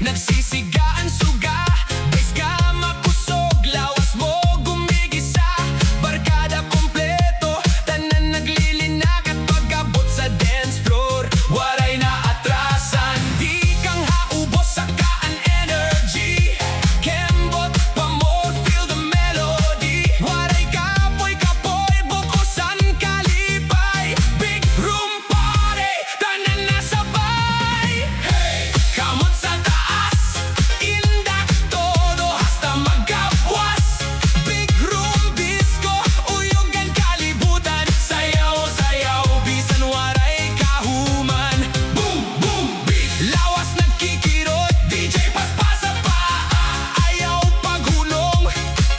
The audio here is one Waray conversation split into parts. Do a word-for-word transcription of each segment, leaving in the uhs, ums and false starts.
Nagsisiga an suga, bass ga makusog, lawas mo gumigisa. Barkada kompleto, tanan naglilinakat, pag-abot sa dance floor, waray naatrasan. Tikang ha ubos saka an energy, kembot pa more, feel the melody. Waray kapoy-kapoy, bug-os an kalipay. Big room party, tanan nasabay. Hey! Kamot sa taas, indak todo hasta magkabwas. Big room disco, uyog an kalibutan. Sayaw, sayaw, bisan waray kahuman. Boom, boom, beat, lawas nagkikirot. D J paspasa pa, ayaw paghunong.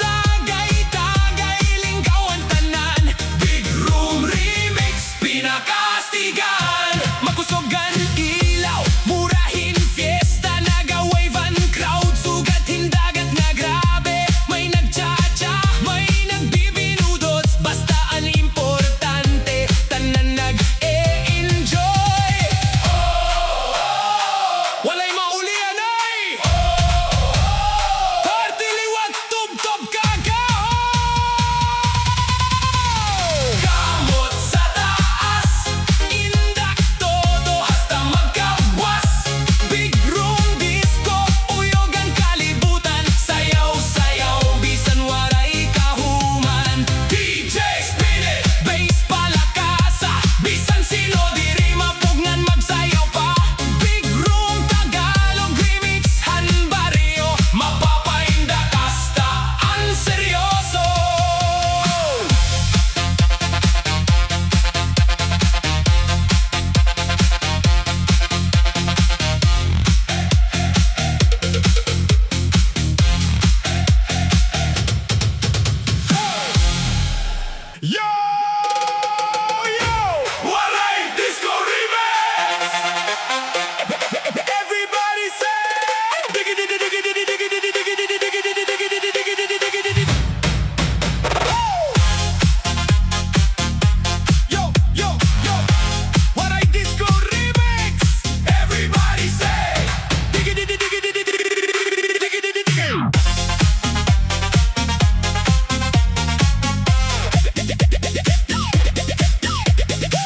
Tagay, tagay, linggaw an tanan. Big room remix. Pinakaastigan, makusog an ilaw, mura hin fiesta, naga-wave an crowd, sugad hin dagat nga grabe. May nagcha-cha, may nagbibinudot, basta an importante, tanan nag-e-enjoy. Walay maulian ay! Party liwat, tubtob kagahom! Kamot sa taas, indak todo hasta magkabwas. Big room disco, uyog an kalibutan. Sayaw, sayaw, bisan waray kahuman. D J spin it, bass palakasa, bisan sin-o diri mapugngan, magsayaw pa. Big room Tagalog remix han baryo, mapapaindak hasta an seryoso. Yo! Yo! Waray Disco Remix! Everybody say, digididi, digididi, digididi. Yo, yo, yo! Waray Disco Remix! Everybody say, digididi, digididi.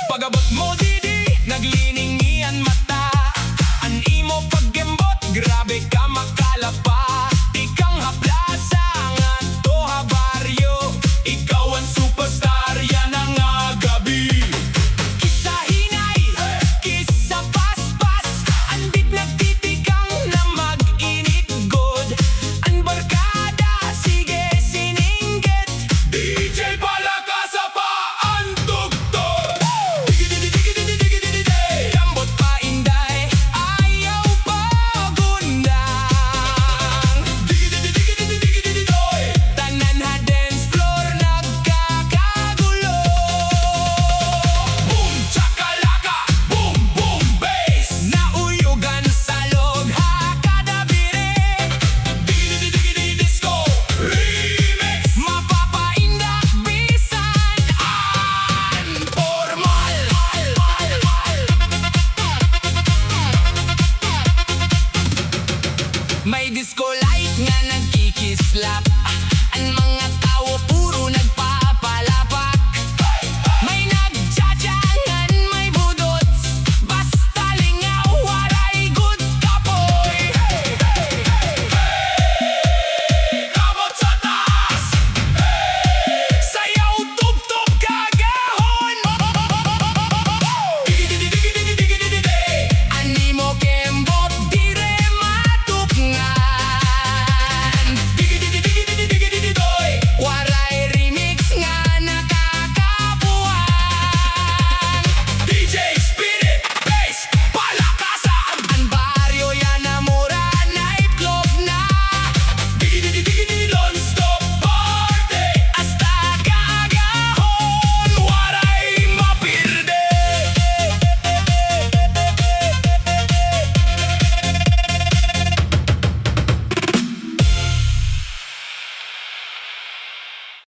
Pag-abot mo didi, nagliningi an mata. An imo pagkembot, grabe ka makalapa. Tikang ha plasa ngadto ha baryo, ikaw an superstar yana nga gab-i. Kis-a hinay, kis-a paspas, an beat nagtitikang na mag-init gud. An barkada, sige sininggit. D J palakasa pa an tugtog. Digididi, digididi, digididi, day. Kambot pa, Inday, ayaw pag-undang. Digididi, digididi, digididi, doy. Tanan ha dance floor nagkakagulo. Boom chakalaka, boom boom bass. Nauyog an salog ha kada birik. Digididi, digididi, disco remix. Mapapaindak bisan an pormal. May disco light nga nagkikislap.